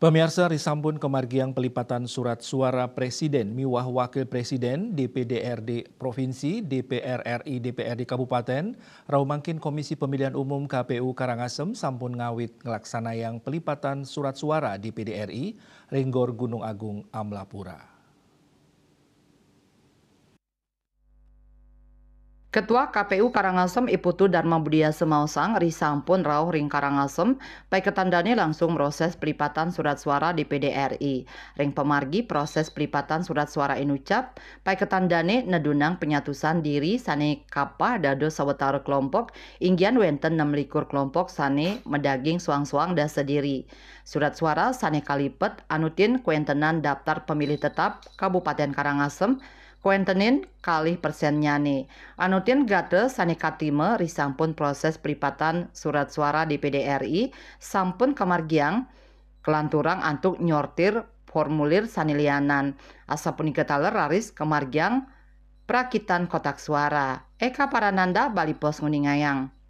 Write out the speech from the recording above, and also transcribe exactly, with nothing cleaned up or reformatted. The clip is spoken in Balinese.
Pamiarsa, risampun kamargiang pelipatan surat suara Presiden miwah Wakil Presiden, D P D R D Provinsi, D P R R I, D P R D Kabupaten, rauh mangkin Komisi Pemilihan Umum K P U Karangasem sampun ngawit nglaksanayang pelipatan surat suara D P D R I ring Gor Gunung Agung Amlapura. Ketua K P U Karangasem I Putu Dharma Budiasa maosang, risampun rauh ring Karangasem, paiketan dane langsung mroses pelipatan surat suara D P D R I. Ring pamargi proses pelipatan surat suara inucap, paiketan dane nedunang penyatusan diri sane kapah dados sawetara kelompok, inggian wenten nem likur kelompok sane madaging soang-soang dasa diri. Surat suara sane kalipet anutin kawentenan daftar pemilih tetap Kabupaten Karangasem, kawentenin kalih persennyane. Anutin gatra sane katrima risampun proses pelipatan surat suara D P D R I sampun kamargiang, kalanturang antuk nyortir formulir sane lianan. Asapunika taler raris kamargiang prakitan kotak suara. Eka Parananda, Bali Post, nguningayang.